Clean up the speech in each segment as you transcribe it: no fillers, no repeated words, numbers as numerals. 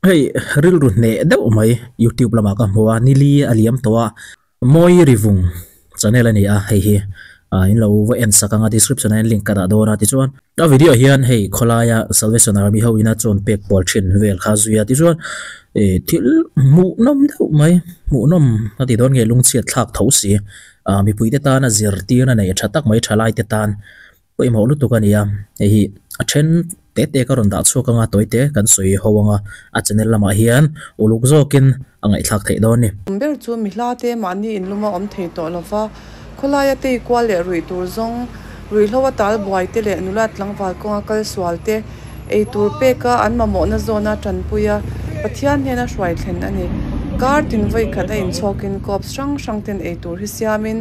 Hei rilru hneh deuh mai youtube lamah ka hmu a nili a liam tawh a mawi rivung channel a ni a hei hi ah in lo va en sak ang a description ah hian link ka dah dawn a tichuan a video ah hian hei khawlaia salvation army ho ina chawn pek pawl thin vel kha a zui a tichuan ih thil hmuhnawm deuh mai hmuhnawm a ti dawn nge lungchhiat thlak tho si ah mipui te tana zirtirna nei tha tak mai thalai te tan. Pawimawh lutuk a ni a, hei hi a then te te ka rawn dah chhuak anga tawi te kan sawi ho anga a channel lamah hian uluk zawkin a ngaihthlak theih dawn a ni. Kum ber chu mi hla te mahni inluma awm thei tawh lova, khawlaia tei kual leh ruih tur zawng, ruihhlo a tal buai te leh nula tlangval kawnga kal sual te, ei tur peka an mamawhna zawna tanpui a, Pathian hnena hruai thlen a ni. Kar tin vawi khat a inchhawkin corps hrang hrang ten ei tur hi siamin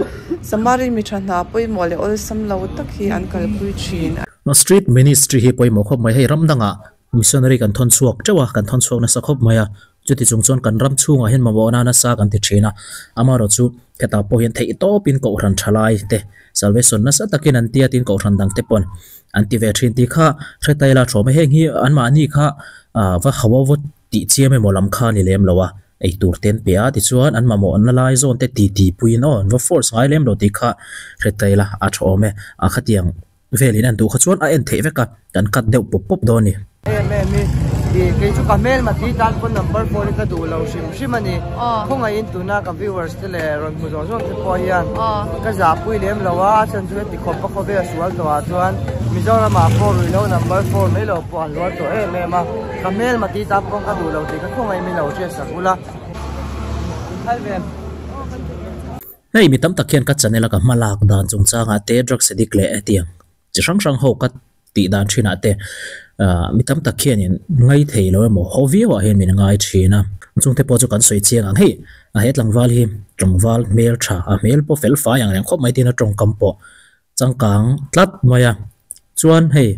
Samari mi tha hna pawimawh leh awlsam lo tak hi an kalpui thin. Street Ministry hi pawimawh khawp mai. Hei ram dangah missionary kan thawn chhuak teuh a, kan thawn chhuak nasa khawp mai a. Chuti chung chuan kan ram chhungah hian mamawhna nasa kan ti thin a. Amaherawh chu hetah pawh hian theihtawpin kohhran tha lai te salvation nasa takin an tia tin kohhran dang te pawn an ti ve thin tih kha hre ta ila thawm a. Heng hi anmahni kha va hawa va tih chiam emaw lam kha a ni lem lo a. Ei tur te an pe a, tichuan an mamawhna lai zawn te ti ti puiin aw an va force ngai lem lo tih kha hre ta ila a tha awm e. A khatiang velin an duh kha chuan a en theih vek a, kan cut deuh pawp pawp dawn a ni. Em em i, ih kei chu ka hmelma tih tan pawn number phone hi ka duh lo hrim hrim a ni. Khawngaihin tuna ka viewers te leh rawn hmu zawng zawng te pawh hian ka zahpui lem lo a, a chhan chu heti khawp a khawvel sual tawh ah chuan Mizoramah pawh ruihhlo number phone mai lo pawh an luar tawh em em a. Ka hmelma tih tan pawn ka duh lo tih ka khawngaih min lo hriat sak ula. Inphal ve. Hei mi tam tak hian ka channel a ka hma lak dan chungchangah te drugs addict leh hetiang chi hrang hrang ho ka tih dan thinah te ah mi tam tak hianin ngai thei lo emaw haw viau ah hian min ngai thin a chungte pawh chu kan sawi chiang ang hei a he tlangval hi tlangval hmel tha a hmel pawh fel fai ang reng khawp mai tin a tawngkam pawh changkang tlat mai a chuan hei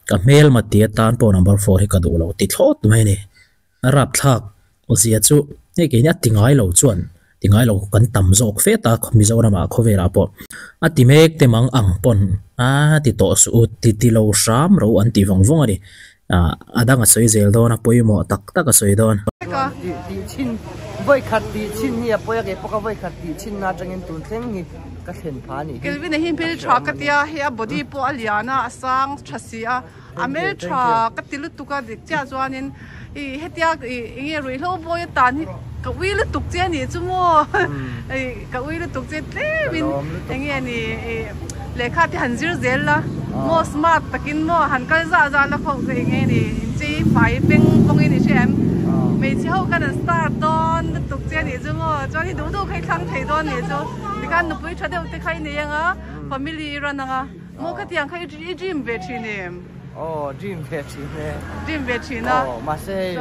ka hmelma ti atan pawh number four hi ka duh lo ti thlawt mai a ni. A rapthlak awzia chu hei keini a ti ngai lo chuan ti ngai lo kan tam zawk fe ta Mizoramah khawvelah pawh a ti mek te mang ang pawn a ti tawh suh u ti ti lo hram ro an ti vawng vawng a ni. Ah a dang a sawi zel dawn a pawimawh tak tak a sawi dawn. Tih tih chhin vawi khat tih chhin hi a pawi a kei pawh ka vawi khat tih chhin na atangin tun thleng hi ka thlen pha a nih hi. Kelvin-a hi hmel tha ka tia hei a body pawh a lian a a sang tha si a. A hmel tha ka ti lutuk a dik chiah chuanin ih hetia ih enge ruihhlo bawi atan hi ka ui lutuk che anih chu maw ih ka ui lutuk che tlemin enge ni ih lehkha te han zir zel la maw smart takin maw han kal zah zah la khawp ka enge ni inchei fai peng pawngin i hria em hmeichhe ho khan an star dawn lutuk che anih chu maw chuan i duh duh kha i thlang thei dawn anih chu tikhan nupui tha deuh te kha i nei anga family i run anga. Maw ka tiang kha i dream ve thin em? Aw dream ve thin e. Dream ve thin a. Aw mahse hei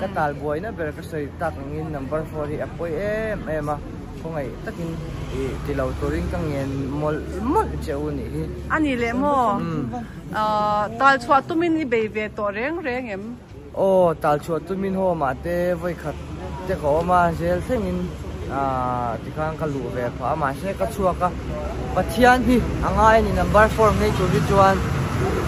ka tal buaina ber ka sawi tak angin number four hi a pawi em em a, khawngaih takin i ti lo turin ka ngen mawlh mawlh che u nih hi. A ni leh maw? Tal chhuah tumin i bei ve tawh reng reng em? Aw, tal chhuah tumin home ah te vawi khat te ka awm a, zel thlengin aah tikhan ka luh ve phah a, mahse ka chhuak a, Pathian hi a ngai a ni number four ngei tur hi chuan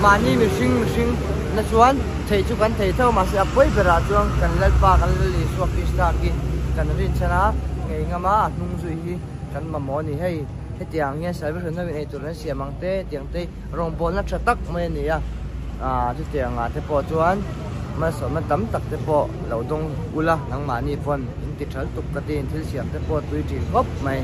mahni mihring mihring na chuan theih chu kan thei tho mahse a pawi berah chuan kan Lalpa kan Lal Isua Krista khi kan rinchhan a, ngei ngam a, a hnung zui hi kan mamawh a ni hei hetiang hian salvation ho in eitur an siam ang te hetiang te Rawngbawlna tha tak mai a ni a, aah chutiang ah te pawh chuan malsawmna tam tak te pawh lo dawng ula nangmahni pawn in ti thal tuk ka tin thil siam te pawh tui thin khawp mai.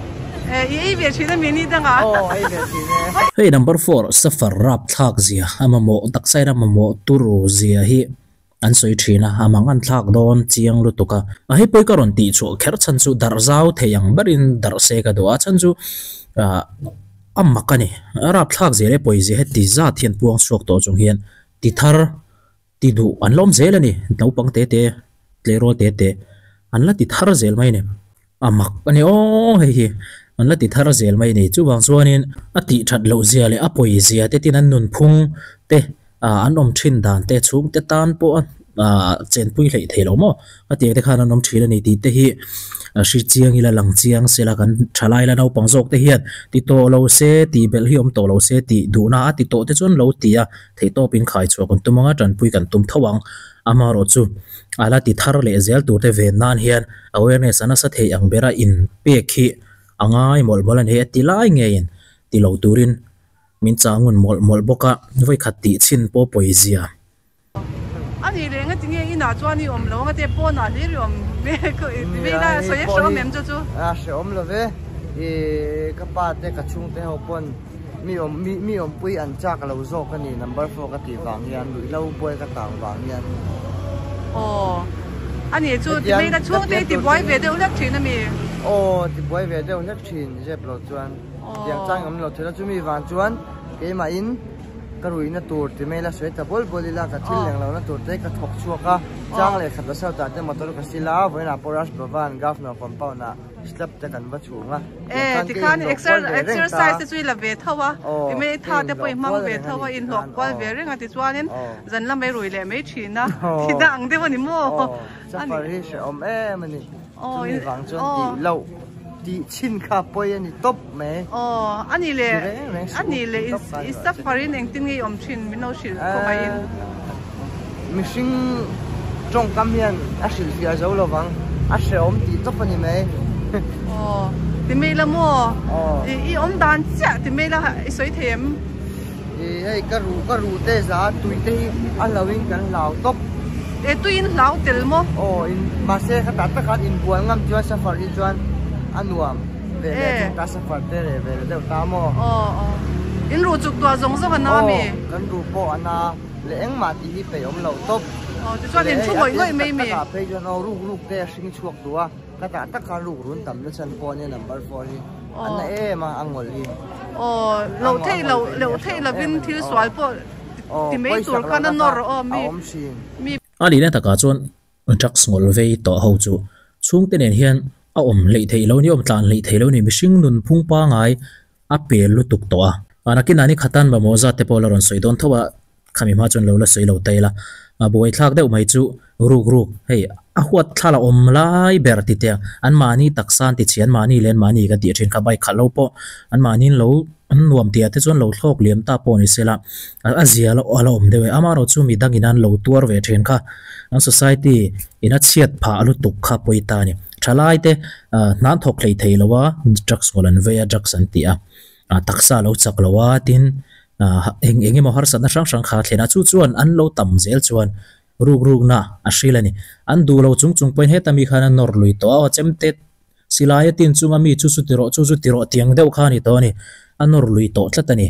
Eh i ei ve thin a mi ni dangah. Aw ei ve thin e. Hei number four safar rapthlak zia a mamawh taksa in a mamawh turu zia hi an sawi thin a, a mang an thlak dawn chiang lutuk a. A hei pawi ka rawn tih chhuah kher chhan chu darh zau thei ang berin darh se ka duh a, chhan chu ah a mak a ni. A rapthlak zel e pawizia heti zat hian puang chhuak tawh chung hian ti thar ti duh an lawm zel a ni, naupang te te tleirawl te te an la ti thar zel mai a ni. A mak a ni aw hei hi an la ti thar zel mai a ni. Chuvang chuanin a tih that loh zia leh a pawi zia te tin an nunphung te ah an awm thin dan te chhungte tan pawh a chenpui hleih thei lo maw? Hetiang te khan an awm thin a ni tih te hi hri chiang ila lang chiang sela kan thalai la naupang zawk te hian ti tawh lo se tih belh hi awm tawh lo se tih duhna a ti tawh te chuan lo ti a, theihtawp in khai chhuah kan tum anga tanpui kan tum tho ang. Amaherawh chu a la ti thar leh zel tur te ven nan hian awareness a nasa thei ang bera in pek hi a ngai mawlh mawlh a ni. A ti lai ngeiin ti lo turin min chah ngun mawlh mawlh bawk a, vawikhat tih chhin pawh pawizia. A nih leh engati nge inah chuan i awm lo ang a te pawnah hlir i awm ve ila sawi a hrehawm em chu chu? A hrehawm lo ve, i ka pa te ka chhungte ho pawn mi awm mi awmpui an chak lo zawk a ni number four ka tih vang hian ruihhlo buai ka tang vang hian. Aw a nih chu ti mai la chhungte i tibuai ve deuh hlek thin a mi? Aw tibuai ve deuh hlek thin zep lo chuan tiang chang awm lo thei la chumi vang chuan keimahin Ka ruihna tur ti mai ila sawi ta bawl bawl ila ka thil leng lohna tur te ka thawk chhuak a, chang leh khat la sawtah te motor ka sil a, vawiinah pawh Raj Bhavan Governor compound ah slab te kan va chhung a, E tikhan exercise te chu i la ve tho a, ti mai tha te pawh i hmang ve tho a, inhlawk kual ve reng a tichuanin zan lamah i rui leh mai thin a, ti dah ang deuh a ni maw? Aw, suffer hi hrehawm em a ni. Chumi vang chuan tih loh tih chhin kha pawi a ni tawp mai. Aw, a nih leh a nih leh i suffer in engtin nge i awm thin min lo hrilh khawngaih in. Mihring tawngkam hian a hrilh fiah zo lo vang, a hrehawm tih tawp a ni mai. Aw, ti mai la maw? I awm dan chiah ti mai la i sawi thei em? I hei ka ruh ka ruh te za tui te hi a hlo in kan hlau tawp. E tui in hlau tel maw? Aw in mahse kha tah tak khan inbual ngam chuan safar hi chuan a nuam ve leh chu ta safar te reh ve leh deuh ta maw? Aw aw in ruh chuk tuah zawng zawng a na mi? Aw kan ruh pawh a na leh engmah tih hi peih awm lo tawp. Aw tichuan in thu ngawih ngawih mai mi? Leh hei a tir tak takah phei chuan aw ruk ruk te a hring chhuak duh a. Ka tah tak khan ruk run tam na chan pawh ania number four hi an na em a a ngawlh hi. Aw loh theih loh loh theih lovin thil sual pawh ti mai tur khan a nawr aw mi mi. A nihna takah chuan drugs ngawlh vei tawh ho chu chhungte nen hian a awm hleih theih lo ni awm tlan hleih theih lo ni mihring nun phung pangai a pel lutuk tawh a. Nakinah ni khatan mamawh zat te pawh la rawn sawi dawn tho a. Khami hma chuan lo la sawi lo ta ila, a buaithlak deuh mai chu ruk ruk, hei a huat thla la awm lai ber ti teh an mahni taksa an ti chhe, an mahni leh an mahni kan tih thin kha bike khalh lo pawh an mahniin lo an nuam tih ah te chuan lo thlawk liam ta pawh ni sela a zia a la awm deuh e, amaherawh chu midangin an lo tuar ve thin kha an society in a chhiat phah lutuk kha pawi ta a ni. Thalai te hna an thawk hlei thei lo a, drugs ngawlh an vei a, drugs an ti a. Taksa lo chak lo a, tin eng eng emaw harsatna hrang hrang kha a thlen a, chu chuan an lo tam zel chuan ruk rukna a hril a ni. An duh lo chung chung pawhin heta mi khan a nawr lui tawh a, aw chemte silai a tin chunga mi chu chu ti rawh chu chu ti rawh tiang deuh kha a ni tawh a ni, a nawr lui tawh tlat a ni.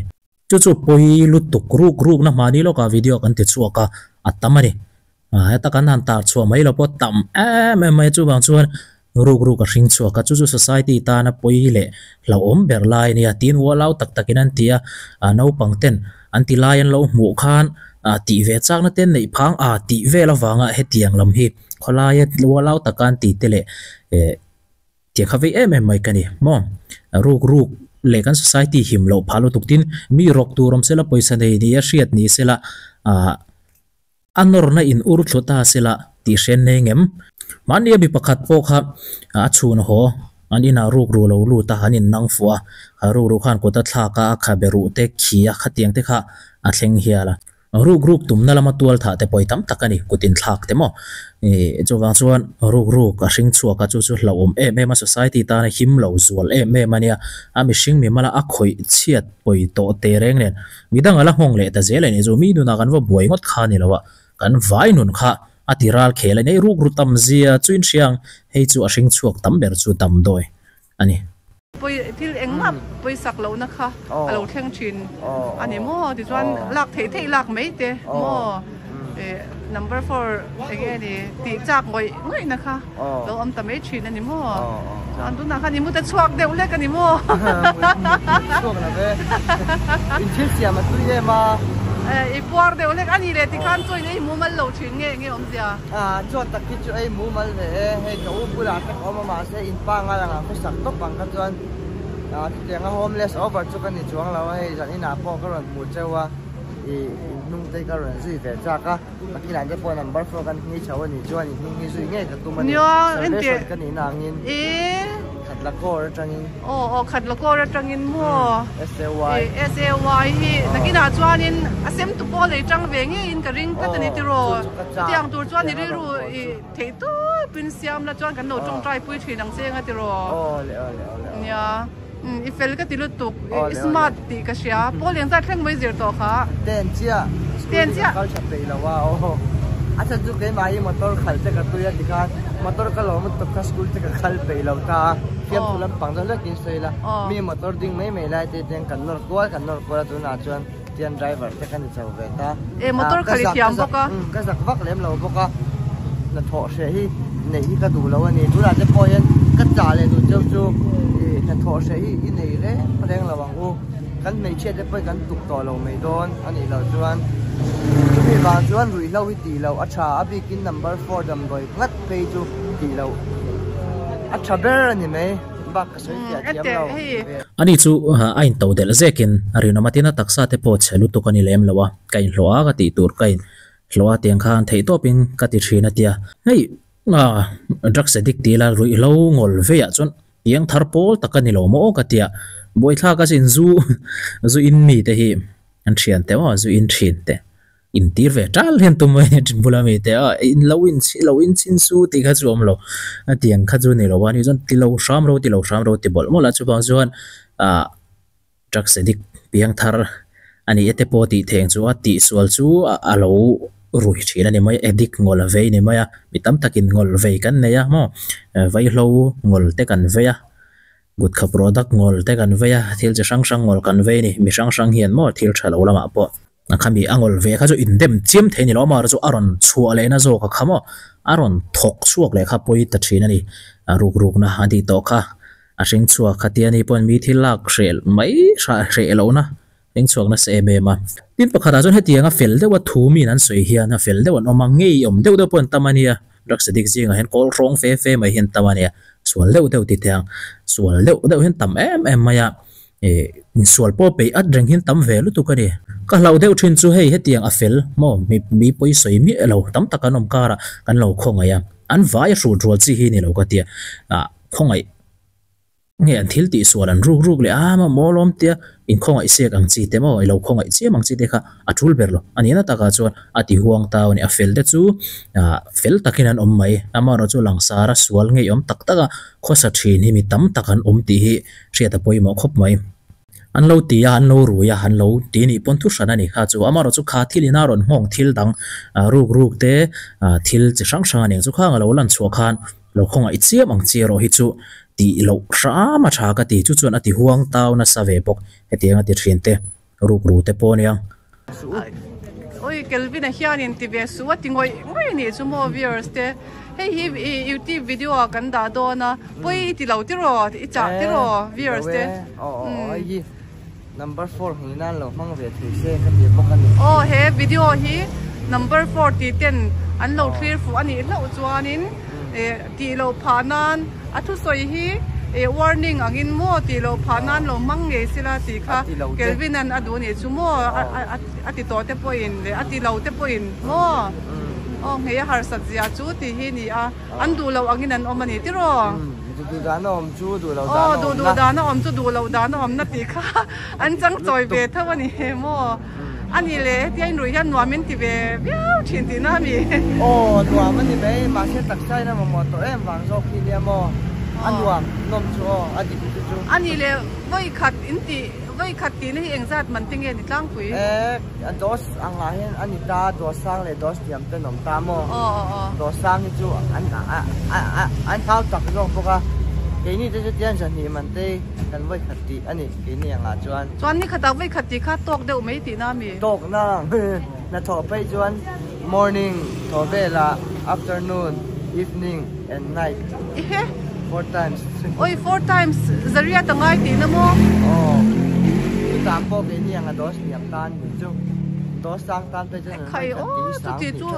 Chu chu pawi lutuk ruk rukna hmani lawkah video kan ti chhuak a, a tam a ni. Heta kan han tar chhuah mai lo pawh tam em em mai a, chuvang chuan ruk ruk a hring chhuak a, chu chu society tana pawi leh hlauhawm ber lai a nia tiin ualau tak takin an ti a, naupang ten an ti lai an lo hmuh khan tih ve chakna te neih phang a tih vel avanga hetiang lam hi khawlaia ualau taka an ti te leh tih kha vei em em mai ka ni maw, ruk ruk leh kan society him loh phah lutuk tin mi rawk tur awm sela pawisa nei ni a hriat ni sela ah. A nawrna in ur thlu ta sela tih hrian nei ngem? Mahni a mi pakhat pawh kha a chhun haw, an inah ruk ru lo lut a, an in nang fuh a, kha ruk ru khan kut a thlak a, a khabe ruh te khi a, khatiang te kha a thleng hial a. Ruk ruk tumna lama tual thah te pawi tam tak a ni, kut in thlak te maw? Chuvang chuan ruk ruk a hring chhuak a, chu chu hlauhawm em em a, society tana him lo zual em em a nia, a mihring mimala a khawih chhiat pawi tawh te reng nen Midang a la nghawng leh ta zel a nih chu mi nunah kan va buai ngawt kha a ni lo a, kan vai nun kha a ti ral khel a ni. Hei rukru tam zia chu in hria ang, hei chu a hring chhuak tam ber chu damdawi a ni. Pawi thil engmah pawisak lohna kha a lo thleng thin a ni maw? Tichuan lak theih theih lak mai te maw? Number four eng nge ni tih chak ngawih ngawihna kha lo awm ta mai thin a ni maw? Chuan tunah khan i mut a chhuak deuh hlek a ni maw? Chhuak lo ve. In thil siam a tui em a. I puar deuh hlek a ni leh tikhan chaw in ei mumal lo thin nge nge awmzia? Chaw tak hi chu ei mumal ve e. Hei ka u bulah te ka awm a mahse in pa ngal angah khawsak tawp ang kha chuan chutianga homeless over chu ka ni chuang lo a hei zan inah pawh ka rawn hmu cheu a. I in hnung te ka rawn zui ve chak a, nakinah te pawh number four kan hni chho a nih chuan in hnung hi zui ngei ka tum a ni. Salvation ka nihna angin khatla kawr atangin. Aw aw khatla kawr atangin maw? SAY. SAY hi nakinah chuanin a sem tu pawh lei tang ve ngeiin ka ring tlat a ni tiraw? Chutiang tur chuan i rilru i theih tawpin siam la chuan kan lo tawngtai pui thin ang che anga tiraw? Aw le aw le aw le. Nia. I fel ka ti lutuk, i smart tih ka hria. Pawl eng zat thleng mai zir tawh kha. Ten chiah, school hi ka kal tha peih lo a aw. A chhan chu keimah hi motor khalh te ka tui a tikhan motor ka lawm lutuk kha school te ka kal peih lo ta a. Fiamthu lampang deuh hlekin sawi ila, mi motor ding mai mai lai te ten kan nawr kual kan nawr kual a tunah chuan tian driver te ka ni chho ve ta. E motor khalh i thiam bawk a. Ka zak vak lem lo bawk a, hnathawh hreh hi neih hi ka duh lo a ni. Tunah te pawh hian ka chah leh duh cheu chu ih hnathawh hreh hi i nei reng reng lo ang u. Kan hmeichhia te pawh hi kan tuk tawh lo mai dawn a nih loh chuan chumi vang chuan ruihhlo hi tih loh a tha a bikin number four damdawi ngat phei chu tih loh a tha ber a ni mai. Bak ka sawi fiah thiam lo. Ani chu a in to delh zekin a rinawm a tin a taksa te pawh chhe lutuk a ni lem lo a, ka inhlawh a ka tih tur ka inhlawh a tiang khan theih tawpin ka ti thin a tia. Hei drugs addict ti ila ruihhlo ngawl veiah chuan piang thar pawl tak a ni lo maw ka tia, buaithlak a sin zu zu in mi te hi an thian te maw zu in thin te. Intir ve tal hian tum mai a ṭin bula mi te a in lo in chhi lo in chhin su tih kha chu awm lo a tiang kha chu ni lo a ni chuan ti lo hram ro ti lo hram ro ti mawlh mawlh a chuvang chuan ah drugs addict piang thar a ni e te pawh tih theng chu a tihsual chu a lo rui thin a ni mai addict ngawl a vei a ni mai a mi tam takin ngawl vei kan nei a maw vaihlo ngawl te kan vei a. Gutkha product ngawl te kan vei a, thil chi hrang hrang ngawl kan vei a ni. Mi hrang hrang hian maw thil tha lo lamah pawh a khami a ngawl ve kha chu indem chiam thei a ni lo. Amaherawhchu chu a rawn chhuah lehna zawk a kha maw a rawn thawk chhuak leh kha pawi ta thin a ni. A ruk rukna a tih tawh kha a hring chhuak kha tia ni pawn mi thil lak hreh mai hreh lohna hring chhuak nasa em em a. Tin pakhatah chuan hetianga fel deuha thu miin an sawi hian a fel deuh an awm a, ngeiawm deuh deuh pawh an tam a nia. Drugs addict zingah hian kawl hrawng fe fe mai hi an tam a nia, sual deuh deuh ti teh ang, sual deuh deuh hian tam em em mai a, ih insual pawh peih at reng hian tam ve lutuk a ni. Ka hlauh deuh thin chu hei hetiang a fel maw mi mi pawi sawi miah lo tam tak an awm karah kan lo khawngaih a, an vai a hrut rual chi hi ni lo ka tia, ah khawngaih. Nge an thil tih sual an ruk ruk leh a maw maw lawm tia inkhawngaih siak ang chi te maw i lo khawngaih chiam ang chi te kha a tul ber lo. A nihna takah chuan a ti huang tau a ni. A fel te chu ah fel takin an awm mai. Amaherawh chu langsara sual ngeiawm tak taka khawsa thin hi mi tam tak an awm tih hi hriat a pawimawh khawp mai. An lo ti a, an lo rui a, an lo ti nih pawn thu hran a ni kha chu. Amaherawh chu kha thil ina rawn nghawng thil dang ruk ruk te thil chi hrang hrang a ni ang chu khang a lo lan chhuah khan Lo khawngaih chiam ang chi erawh hi chu tih loh hram a tha ka ti. Chu chuan a ti huang tau nasa ve bawk. Hetiang a ti thin te, ruk ru te pawh ania. Oi Kelvin-a hianin ti ve suh a ti ngawih ngawih anih chu maw viewers te. Hei hi youtube video ah kan dah dawn a, pawi i ti lo tiraw, i chah tiraw viewers te. Number four hmui nan lo hmang ve thei se ka ti bawk a ni. Aw he video hi number four tih ten an lo thlir fuh a nih hlauh chuanin tih loh phah nan a thusawi hi warning angin maw tih loh phah nan lo hmang ngei sila tih kha Kelvin an a duh nih chu maw a ti tawh te pawhin leh a ti lo te pawhin maw aw nghei a harsat zia chu tih hi ni a an duh loh angin an awm a ni tiraw. Duh duh dan a awm chu duh loh dan a awm na. Aw duh duh dan a awm chu duh loh dan a awm na tih kha an chang chawi ve tho a ni he maw. A ni le hetia inruih hian nuam in ti ve viau thin tih na a mi. Aw nuam a ni mai mahse taksa in a mamawh tawh em vang zawk hi nia maw a nuam nawm chu aw a dik chu chu. A ni le vawi khat in tih vawi khat tihna hi engzat man te nge ni tlangpui? E a dose angah hian a ni ta dose sang leh dose thiam te an awm ta maw? Dose sang hi chu an an thau tak zawk bawk a keini te chu tian zahnih man te kan vawi khat tih a ni keini angah chuan. Chuan ni khatah vawi khat tih kha tawk deuh mai tihna a mi? Tawk na hnathawh phei chuan morning thawh velah afternoon evening and night. Ehe. Four times. Oi four times zariat a ngai tihna maw? Aw. Chutah pawh keini anga dose hniam tan ni chu. Dose sang tan te chuan an Khai aw chuti chu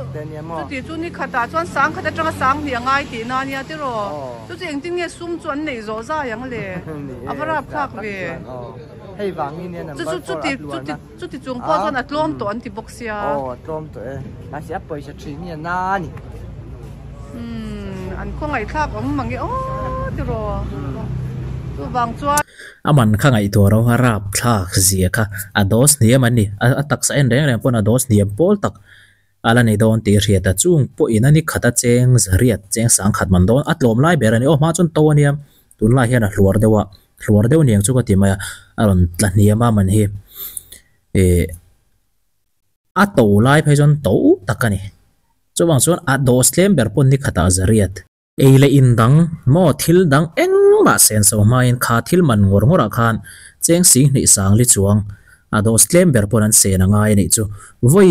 chuti chu ni khatah chuan sang khat atanga sang hnih a ngai tihna ania tiraw? Chu chu engtin nge sum chu an neih zawh zai ang le? A va rap thlak ve. Hei vang hi nia Chu number chu 4 chuti a hluar chuti na. chuti chung pawh A chuan a tlawm tawh an ti bawk sia. Aw a tlawm tawh e. Mahse a pawisa thin hi a na a ni. Umm an khawngaihthlak awm mange aw tiraw. Chuvang chuan. A man kha ngaihtuah ro a rap thlak zia kha a dose hniam an ni. A taksa en reng reng pawn a dose hniam pawl tak a la ni dawn tih a hriat a. Chung pawhin a ni khat a cheng zariat cheng sang khat man dawn a tlawm lai ber a ni. Aw hma chuan to a nia tunlai hian a hluar deuh a hluar deuh niang chu ka ti mai a a rawn tla hniam a man hi ih a to lai phei chuan to tak a ni. Chuvang chuan a dose tlem ber pawn ni khatah zariat. Ei leh in dang maw thil dang engmah senso hmain kha thil man ngawr ngawrah khan cheng sing hnih sang li chuang a dose tlem ber pawn an sen a ngai a nih chu. Vawi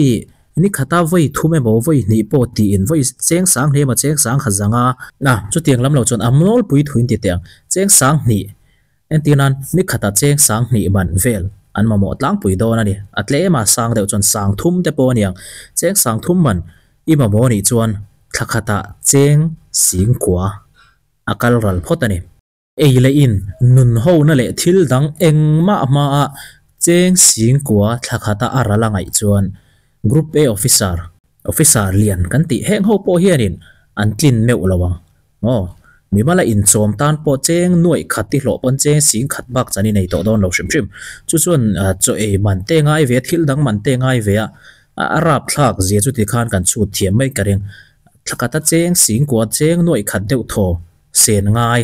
ni khata vawi thum emaw vawi hnih pawh tiin vawi cheng sang hnih emaw cheng sang khat zanga a chutiang lam lo chuan a mawlpui thuin ti teh ang cheng sang hnih entir nan ni khata cheng sang hnih man vel an mamawh tlangpui dawn a ni. A tlem a sang deuh chuan sang thum te pawh a ni ang cheng sang thum man I mamawh anih chuan thla khatah cheng singkua a kal ral phawt a ni. Ei leh in nun hona leh thil dang engmah hmaah cheng singkua thla khata a ral a ngaih chuan Group A Officer, Officer lian kan tih heng ho pawh hianin an tlin meuh lo ang maw? Mimala inchawm tan pawh cheng nuaih khat i hlawh pawn cheng sing khat bak chan i nei tawh dawn lo hrim hrim. Chu chuan chaw ei man te ngai ve a, thil dang man te ngai ve a, a rapthlak zia chu tikhan kan chhut thiam mai ka ring. Thla khata cheng sing kua cheng nuaih khat deuh thaw sen ngai.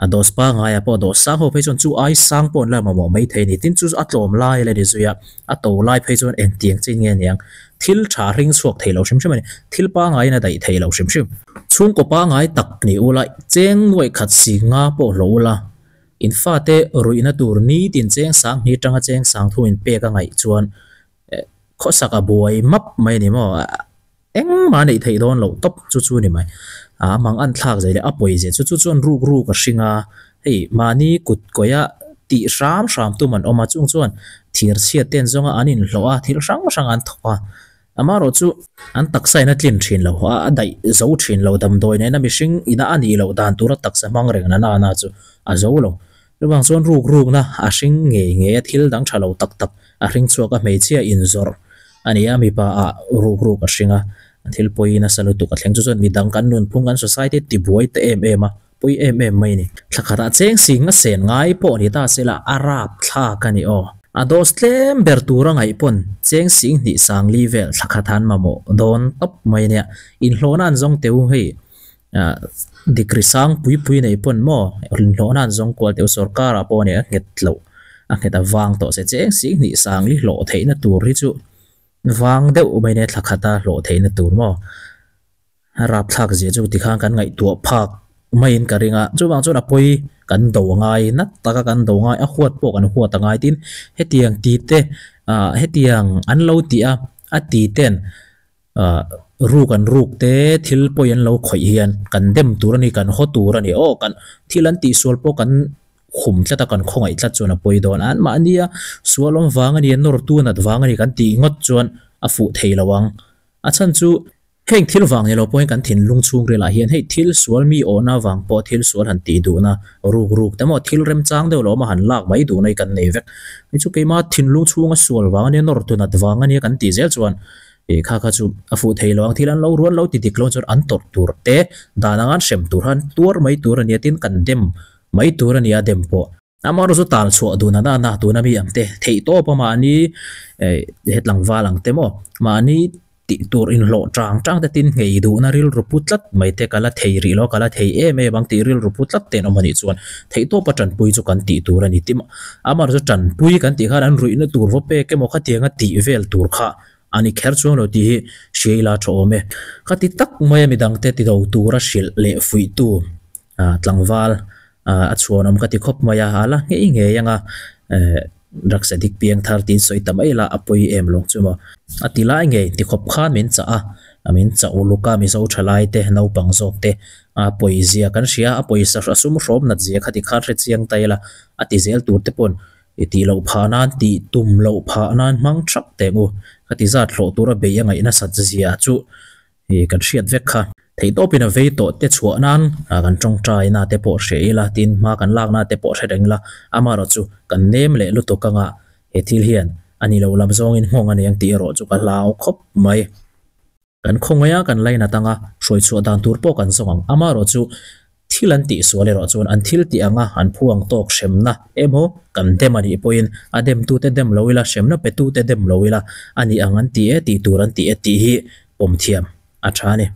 A dawh pangai ah pawh dawh sang ho phei chuan chu ai sang pawh an la mamawh mai thei a ni. Tin chu a tlawm lai la ni zui a, a to lai phei chuan engtiang chin nge niang thil tha hring chhuak thei lo hrim hrim a ni. Thil pangaiin a daih thei lo hrim hrim. Chhungkaw pangai tak ni ula, cheng nuaih khat si nga pawh hlawh ula, in fate ruihna tur nitin cheng sang hnih atanga cheng sang thu in pek a ngaih chuan khawsak a buai map mai a ni maw? Engmah neih theih dawn loh tawp chu chu ni mai. A mang an thlak zai leh a pawi zia chu chu chuan ruk ruk a hring a, hei mahni kut kawih a tih hram hram tum an awm a, chung chuan thir chhiat te an zawng a, an inhlawh a, thil hrang hrang an thawk a. Amaherawh chu an taksa in a tlin thin lo, a daih zo thin lo, damdawi nena mihring ina a nih loh dan tura taksa hmang reng na na chu a zo lo. Chuvang chuan ruk rukna a hring ngei ngei a, thil dang tha lo tak tak a hring chhuak a, hmeichhia inzawrh a ni a, mipa ah ruk ruk a hring a, thil pawi nasa lutuk a thleng. Chu chuan midang kan nunphung kan society tibuai ta em em a, pawi em em mai a ni. Thla khatah cheng sing a sen ngai pawh ni ta se la a rap thlak a ni aw. A dose tlem ber tur a ngaih pawn cheng sing hnih sang li vel thla khat han mamawh dawn tawp mai a nia. Inhlawhna an zawng teu hei Degree sang pui pui nei pawn maw hlawhna an zawng kual teuh sorkar ah pawh a nih a nghet loh a nghet a vang tawh se cheng sing hnih sang li hlawh theihna tur hi chu vang deuh mai nia thla khata hlawh theihna tur maw a rapthlak zia chu tikhan kan ngaihtuah phak maiin ka ring a chuvang chuan a pawi kan do a ngai nat taka kan do ngai a huat pawh kan huat a ngai tin hetiang ti te ah hetiang an lo tih a a ti ten. Ahh ruk an ruk te thil pawi an lo khawih hian kan dem tur a ni kan haw tur a ni aw kan thil an tihsual pawh kan khum tlat a kan khawngaih tlat chuan a pawi dawn a mahni a sual awm vang a ni a nawrtu nat vang a ni kan tih ngawt chuan a fuh thei lo ang a chhan chu heng thil vang ni lo pawhin kan thinlung chhungril ah hian hei thil sual mi awhna vang pawh thil sual han tih duhna ruk ruk te maw thil remchang deuh lo awm a han lak mai duhna hi kan nei vek hei chu keima thinlung chhunga sual vang a nia nawrtu nat vang a nia kan tih zel chuan Ih kha kha chu a fuh thei lo ang, thil an lo rual lo ti dik lo chuan an tawrh tur te dan anga an hrem tur han tuar mai tur a nia tin kan dem mai tur a nia dem pawh. Amaherawh chu tal chhuah dun a nana tuna mi ang te theih tawp a mahni eh tlangval ang te maw mahni tih tur inhlawh chang chang te tin nghei duhna rilru pu tlat mai te ka la thei rih lo ka la thei em em ang tih rilru pu tlat te an awm a nih chuan theih tawpa tanpui chu kan tih tur a ni tin amaherawh chu tanpui kan tih khan an ruihna tur va pek emaw khatianga tih vel tur kha A ni kher chuang lo tih hi hria ila tha awm e. Ka ti tak mai a midangte ti do tura hrilh leh fuihtu tlangval a chhuanawm ka ti khawp mai a, a la ngei ngei anga drugs addict piang thar tiin sawi ta mai ila a pawi em lawng chu maw. A ti lai ngei ti khawp khan min chah a, min chah uluk a Mizo thalai te naupang zawk te a pawi zia kan hria a pawisa a sum hrawm nat zia kha ti khan hre chiang ta ila a ti zel tur te pawn I tih loh phah nan, tih tum loh phah nan hmang thap teh u. Ka ti zat hlawh tura bei a ngaih nasat zia chu i kan hriat vek kha. Theihtawpin a vei tawh te chhuah nan kan tawngtaina te pawh hre ila, tin hma kan lakna te pawh hre reng ila, amaherawh chu kan nem leh lutuk anga he thil hian a ni lo lam zawngin nghawng a nei ang tih erawh chu ka hlau khawp mai. Kan khawngaih a, kan lainat anga hruai chhuah dan tur pawh kan zawng ang. Amaherawh chu thil an tih sual erawh chuan an thil tih anga an phu ang tawk hremna emaw kan dem a nih pawhin a demtute dem lo ila, hremna petute dem lo ila a ni ang an ti e tih tur an ti e tih hi pawm thiam a tha a ni.